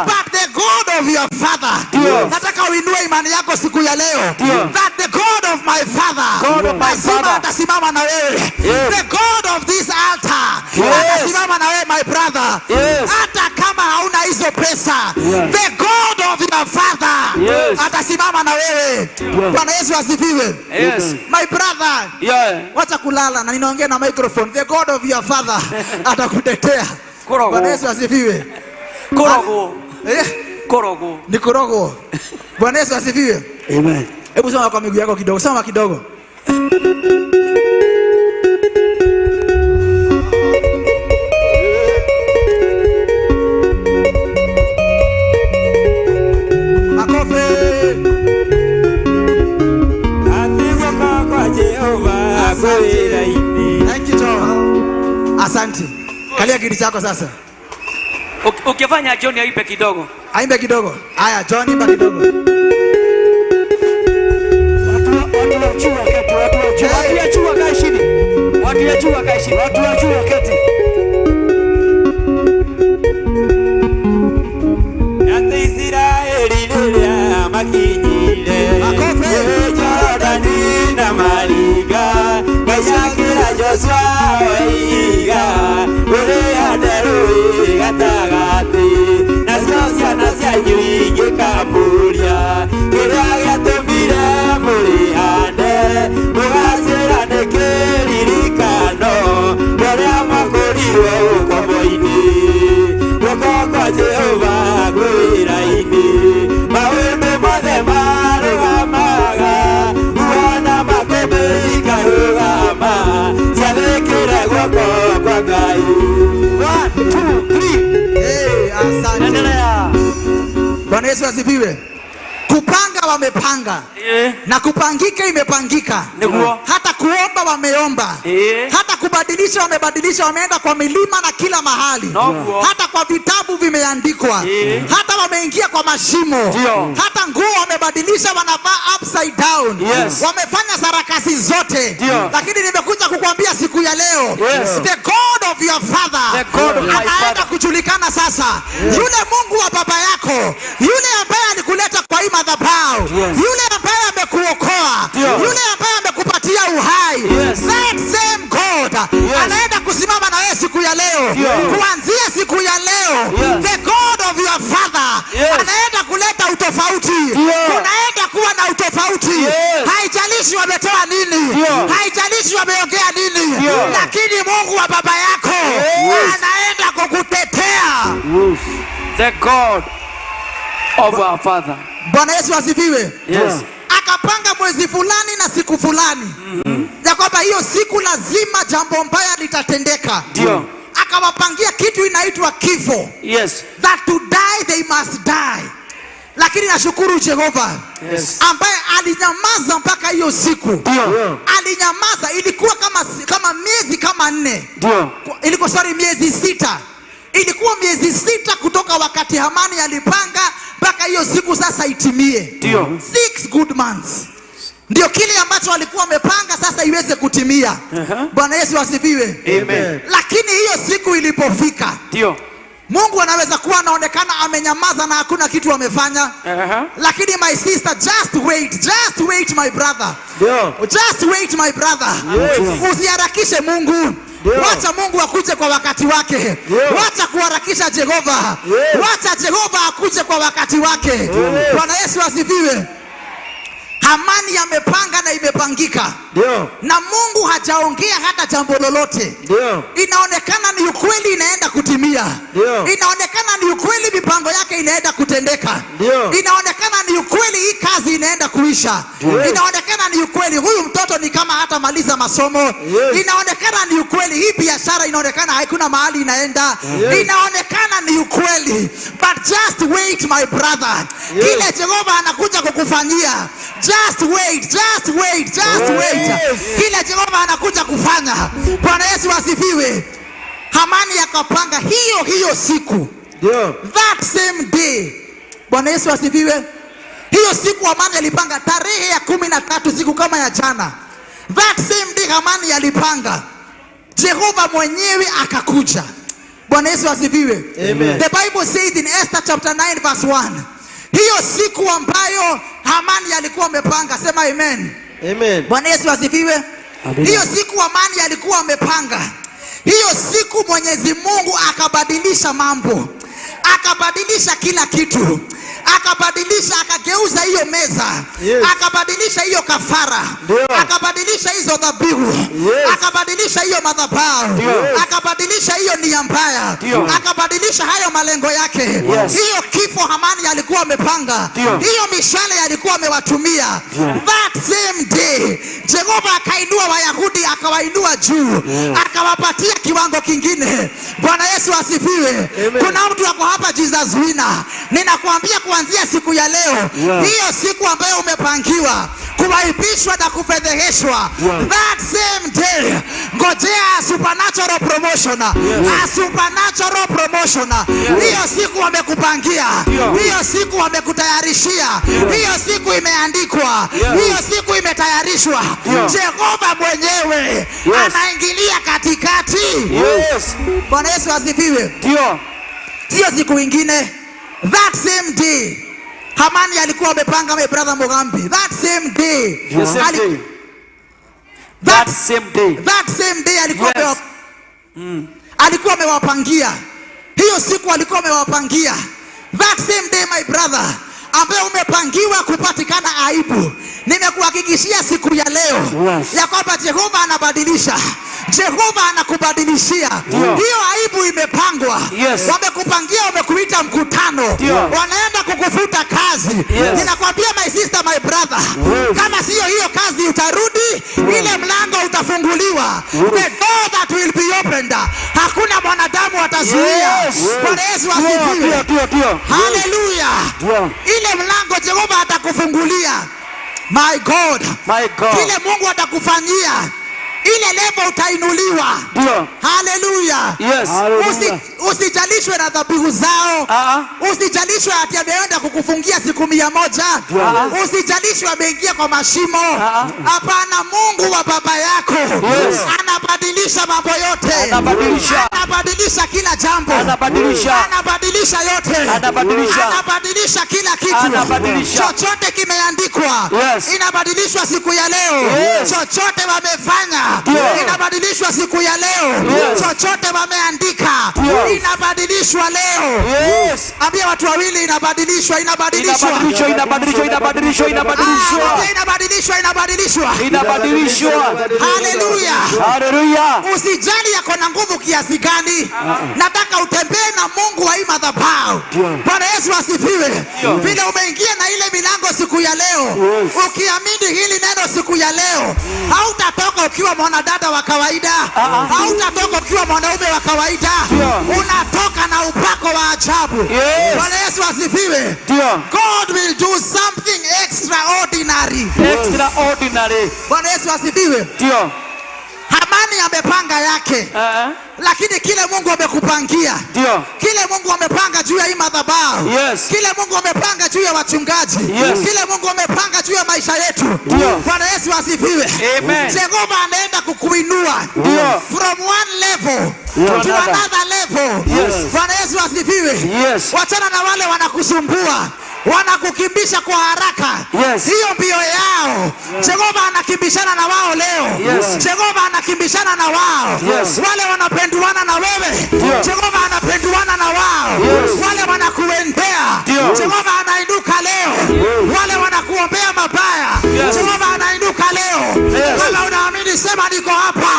But the God of your father. Ndio. Nataka uinue imani yako siku ya leo. Ndio. That the God of my father, God of my lazima father. Atasimama na wewe. Yes. The God of this altar atasimama na wewe, my brother. Hata kama hauna hizo pesa, the God of your father atasimama na wewe. Bwana Yesu asifiwe. Yes. My brother, wacha kulala na ninaongea na microphone. The God of your father atakutetea. Korogo. Bwana Yesu asifiwe. Korogo. Eh? Korogo. Ni korogo. Bwana Yesu asifiwe. Amen. Hebu soma kwa miguu yako kidogo. Soma kidogo. Makofi. Atiguoka kwa Jehova kwĩra-inĩ. Thank you, John. Asante. Kalia kiti chako sasa. Ukifanya John aibe kidogo. Aimbe kidogo. Haya, John, imba kidogo. Watu wa juu waketi, watu wa juu. Watu ya juu wakae chini. Watu ya juu wakae chini. Watu wa juu waketi. Atĩ Isiraeli rĩrĩa makinyire Makofi. Jorodani na maringa, Ngai akĩra Joshua oiga ũrĩa nderũĩ gatagatĩ, nacio ciana cianyu ingĩkamũria kĩrĩa gĩatũmire mũrĩhande, mũgacĩra nĩ kĩririkano rĩrĩa mwakũrirwo ũkombo-inĩ. Guoko kwa Jehova kwĩra-inĩ, maũndũ mothe marũgamaga, uona makũmbĩ ikarũgama, ciathĩkĩre guoko kwa Ngai. 1, 2, 3. Hey, asante. Endelea. Bwana Yesu asifiwe. Kupanga wamepanga na kupangika imepangika. Niguo. Hata kuomba wameomba, hata kubadilisha wamebadilisha, wameenda kwa milima na kila mahali, Noguo. Hata kwa vitabu vimeandikwa, hata wameingia kwa mashimo, hata nguo wamebadilisha, wanavaa upside down, wamefanya sarakasi zote, lakini nimekuja kukwambia siku ya leo, the God of your father The God of my anaenda father. Kujulikana sasa. Yule Mungu wa baba yako, yule ambaye alikuleta kwa hii madhabahu, yule ambaye amekuokoa, yule ambaye amekupatia uhai, that same God anaenda kusimama na wewe siku ya leo. Kuanzia siku ya leo, the God of your father anaenda kuleta utofauti. Kunaenda kuwa na utofauti. Haijalishi wametoa nini, haijalishi wameongea nini, lakini Mungu wa baba yako anaenda kukutetea. The God of our father. Bwana Yesu asifiwe. Yes. Akapanga mwezi fulani na siku fulani ya kwamba hiyo siku lazima jambo mbaya litatendeka. Akawapangia kitu inaitwa kifo, that to die they must die. Lakini nashukuru Jehova ambaye alinyamaza mpaka hiyo siku. Alinyamaza, ilikuwa kama miezi kama 4. Ilikuwa, sorry, miezi 6. Ilikuwa miezi 6 kutoka wakati Hamani alipanga mpaka hiyo siku sasa itimie. 6 good months. Ndio kile ambacho walikuwa wamepanga sasa iweze kutimia. Bwana Yesu asifiwe. Amen. Lakini hiyo siku ilipofika, Mungu anaweza kuwa anaonekana amenyamaza na hakuna kitu amefanya. Lakini my sister, just wait, just wait, my brother. Just wait, my brother. Usiharakishe Mungu. Wacha Mungu akuje kwa wakati wake. Wacha kuharakisha Jehova. Wacha Jehova akuje kwa wakati wake. Bwana Yesu asifiwe. Hamani amepanga na imepangika. Na Mungu hajaongea hata jambo lolote. Inaonekana ni ukweli inaenda kutimia. Inaonekana ni ukweli mipango yake inaenda kutendeka. Inaonekana ni ukweli hii kazi inaenda kuisha. Inaonekana ni ukweli huyu mtoto ni kama hatamaliza masomo. Inaonekana ni ukweli hii biashara inaonekana haikuna mahali inaenda. Inaonekana ni ukweli. But just wait, my brother. Kile Jehova anakuja kukufanyia. Just wait, just wait, just wait. Kile Jehova anakuja kufanya. Bwana Yesu asifiwe. Hamani akapanga hiyo hiyo siku. That same day. Bwana Yesu asifiwe. Hiyo siku Hamani alipanga tarehe ya 13, siku kama ya jana. That same day Hamani alipanga. Jehova mwenyewe akakuja. Bwana Yesu asifiwe. Amen. The Bible says in Esther chapter 9 verse 1. Hiyo siku ambayo Hamani alikuwa amepanga, sema amen. Amen. Bwana Yesu asifiwe. Hiyo siku Hamani alikuwa amepanga. Hiyo siku Mwenyezi Mungu akabadilisha mambo. Akabadilisha kila kitu. Akabadilisha, akageuza hiyo meza. Akabadilisha hiyo kafara. Akabadilisha hizo dhabihu. Akabadilisha hiyo madhabahu. Akabadilisha hiyo nia mbaya. Akabadilisha hayo malengo yake. Hiyo kifo Hamani alikuwa amepanga. Hiyo mishale alikuwa amewatumia. That same day Jehova akainua Wayahudi, akawainua juu. Akawapatia kiwango kingine. Bwana Yesu asifiwe. Amen. Kuna mtu ako hapa Jesus Winner. Ninakuambia kuanzia siku ya leo, hiyo siku ambayo umepangiwa kuaibishwa na kufedheheshwa, that same day ngojea supernatural promotion. A supernatural promotion. Hiyo siku wamekupangia, hiyo siku wamekutayarishia, hiyo siku imeandikwa, hiyo siku imetayarishwa. Jehova mwenyewe anaingilia katikati. Bwana Yesu asifiwe. Sio siku ingine. That same day Hamani alikuwa amepanga, my brother Mugambi. That same day. The same day. That same day. That same day alikuwa alikuwa amewapangia. Hiyo siku alikuwa amewapangia. That same day, my brother, ambaye umepangiwa kupatikana aibu, nimekuhakikishia siku ya leo ya kwamba Jehova anabadilisha. Jehova anakubadilishia hiyo aibu imepangwa. Wamekupangia, wamekuita mkutano, wanaenda kukufuta kazi. Ninakwambia, my sister, my brother, kama siyo hiyo kazi utarudi, ile mlango utafunguliwa. The door that will be opened, hakuna mwanadamu atazuia. Bwana Yesu asifiwe. Ndio. Haleluya. Ndio. Ile mlango Jehova atakufungulia. My God. My God. Kile Mungu atakufanyia, ile level utainuliwa. Haleluya. Usijalishwe na dhabihu zao. Ah. Usijalishwe ati ameenda kukufungia siku 100. Usijalishwe ameingia kwa mashimo. Hapana, Mungu wa baba yako anabadilisha mambo yote. Anabadilisha. Anabadilisha kila jambo. Anabadilisha. Anabadilisha yote. Anabadilisha. Anabadilisha kila kitu. Anabadilisha. Chochote kimeandikwa inabadilishwa siku ya leo. Chochote wamefanya inabadilishwa siku ya leo. Chochote wameandika inabadilishwa leo. Ambia watu wawili, inabadilishwa, inabadilishwa. Inabadilishwa, inabadilishwa, inabadilishwa, Ah, inabadilishwa. ambia inabadilishwa, inabadilishwa. Inabadilishwa. Haleluya. Haleluya. Usijali yako na nguvu kiasi gani. Nataka utembee na Mungu wa hii madhabahu. Bwana Yesu asifiwe. Vile umeingia na ile milango siku ya leo, ukiamini hili neno siku ya leo, hautatoka ukiwa mwanadada wa kawaida, hautatoka ukiwa mwanaume wa kawaida, unatoka na upako wa ajabu. Bwana Yesu asifiwe. God will do something extraordinary. Extraordinary. Bwana Yesu asifiwe. Hamani amepanga yake, lakini kile Mungu amekupangia, kile Mungu amepanga juu ya hii madhabahu, kile Mungu amepanga juu ya wachungaji, kile Mungu amepanga juu ya maisha yetu. Bwana Yesu asifiwe. Amen. Jehova anaenda kukuinua from one level to another. another level. Bwana Yesu asifiwe. Wachana na wale wanakusumbua, wanakukimbisha kwa haraka. Hiyo mbio yao, Jehova anakimbishana na wao leo. Jehova anakimbishana na wao. Wale wanapenduana na wewe, Jehova anapenduana na wao. Wale wanakuendea, Jehova anainuka leo. Wale wanakuombea mabaya, Jehova anainuka leo. Kama unaamini, sema niko hapa.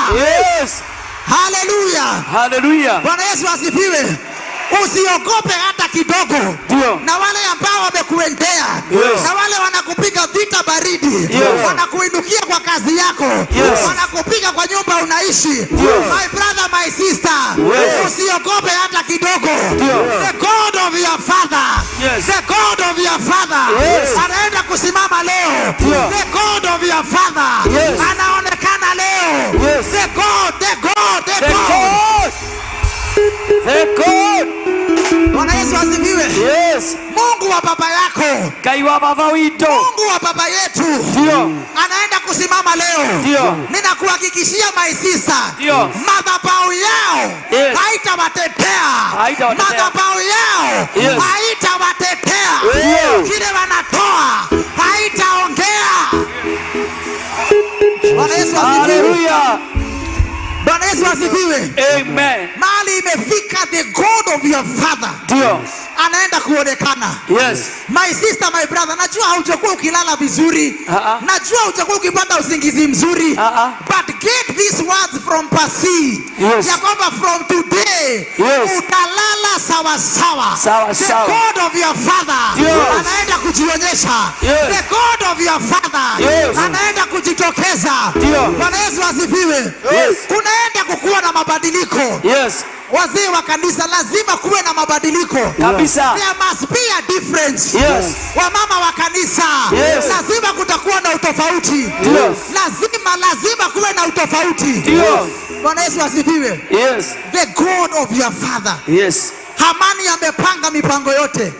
Haleluya. Haleluya. Bwana Yesu asifiwe. Usiogope hata kidogo. Na wale ambao wamekuendea, na wale wanakupiga vita baridi, wanakuinukia kwa kazi yako, wanakupiga kwa nyumba unaishi. My brother, my sister, usiogope hata kidogo. The God of your father, the God of your father anaenda kusimama leo. The God of your father anaonekana leo. The God, the God, the The God. God. The God. Bwana Yesu asifiwe. Mungu wa baba yako, Ngai wa baba witũ. Mungu wa baba yetu anaenda kusimama leo. Ninakuhakikishia, my sister, madhabahu yao haitawatetea. Haitawatetea. Madhabahu yao haitawatetea. Kile wanatoa haitaongea. Bwana Yesu asifiwe. Haleluya. Bwana Yesu asifiwe. Amen. Mahali imefika, the God of your father anaenda kuonekana. My sister, my brother, najua haujakuwa ukilala vizuri. Ah, ah. Najua haujakuwa ukipata usingizi mzuri. Ah, ah. But get these words from Pasi. Ya kwamba from today utalala sawa sawa. Sawa The sawa. God of your father anaenda kujionyesha. The God of your father anaenda kujitokeza. Bwana Yesu asifiwe. Kunaenda kukuwa na mabadiliko. Wazee wa kanisa, lazima kuwe na mabadiliko. Kabisa. There must be a difference. Wamama wa kanisa, lazima kutakuwa na utofauti. Lazima, lazima kuwe na utofauti. Bwana Yesu asifiwe. The God of your father. Hamani amepanga mipango yote,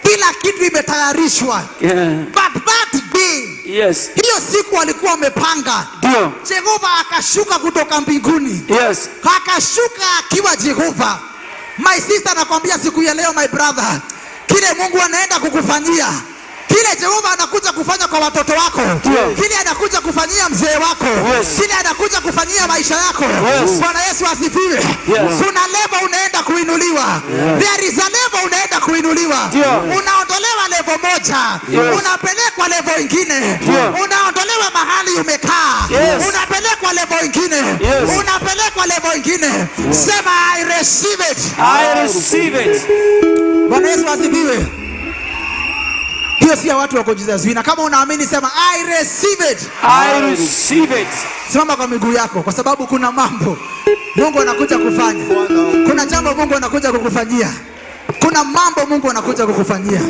kila kitu imetayarishwa. But that day, hiyo siku walikuwa wamepanga, Jehova akashuka kutoka mbinguni, akashuka akiwa Jehova. My sister, nakwambia siku ya leo, my brother, kile Mungu anaenda kukufanyia, kile Kile Jehova anakuja kufanya kwa watoto wako, kile anakuja kufanyia mzee wako, kile anakuja kufanyia maisha yako. Bwana Yesu asifiwe. Kuna level unaenda kuinuliwa. There is a level unaenda kuinuliwa. Unaondolewa level moja, unapelekwa level ingine. Unaondolewa mahali umekaa, unapelekwa level ingine. Unapelekwa level ingine. Sema, "I receive it." I receive it. Bwana Yesu asifiwe. Hiyo si ya watu wako Jesus. Na kama unaamini, sema, "I receive it." I receive it. Simama kwa miguu yako, kwa sababu kuna mambo Mungu anakuja kufanya. Kuna jambo Mungu anakuja kukufanyia. Kuna mambo Mungu anakuja kukufanyia.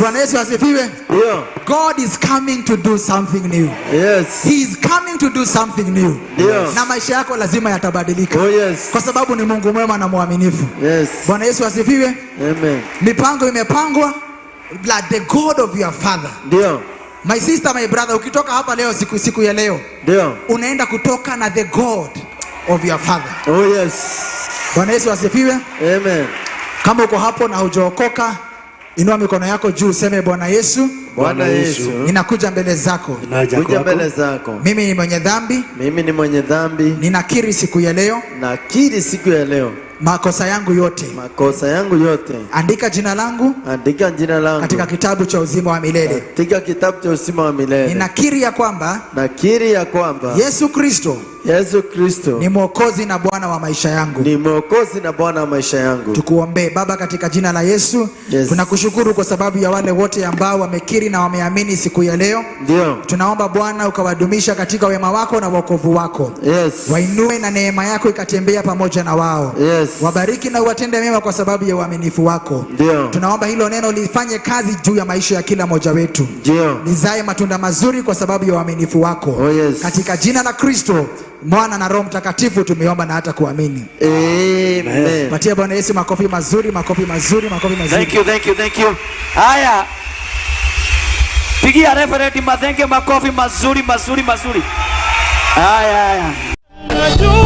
Bwana Yesu asifiwe. Ndio. God is coming to do something new. He is coming to do something new. Ndio. Na maisha yako lazima yatabadilika. Oh yes. Kwa sababu ni Mungu mwema na mwaminifu. Bwana Yesu asifiwe. Amen. Mipango imepangwa like the God of your father. Ndio. My sister, my brother, ukitoka hapa leo, siku ya leo, unaenda kutoka na the God of your father. Oh yes. Bwana Yesu asifiwe. Amen. Kama uko hapo na hujaokoka, inua mikono yako juu useme, "Bwana Yesu, Bwana Yesu, ninakuja mbele zako. Naja kuja kwako. mbele zako. Mimi ni mwenye dhambi, Mimi ni mwenye dhambi, ninakiri siku ya leo nakiri siku ya leo makosa yangu yote. Makosa yangu yote. Andika jina langu Andika jina langu katika kitabu cha uzima wa milele. Katika kitabu cha uzima wa milele. Ninakiri ya kwamba Nakiri ya kwamba Yesu Kristo Yesu Kristo ni Mwokozi na Bwana wa maisha yangu. Ni Mwokozi na Bwana wa maisha yangu. Tukuombee. Baba, katika jina la Yesu, tunakushukuru kwa sababu ya wale wote ambao wamekiri na wameamini siku ya leo. Tunaomba, Bwana, ukawadumisha katika wema wako na wokovu wako. Wainue na neema yako ikatembea pamoja na wao. Wabariki na uwatende mema kwa sababu ya uaminifu wako. Tunaomba hilo neno lifanye kazi juu ya maisha ya kila mmoja wetu. Lizae matunda mazuri kwa sababu ya uaminifu wako. Oh, yes. Katika jina la Kristo, Mwana na Roho Mtakatifu tumeomba na hata kuamini. Amen. Patia Bwana Yesu makofi mazuri, makofi mazuri, makofi mazuri. Thank you, thank you, thank you. Haya. Pigia Reverend Mathenge makofi mazuri, mazuri, mazuri. Haya, haya. Najua.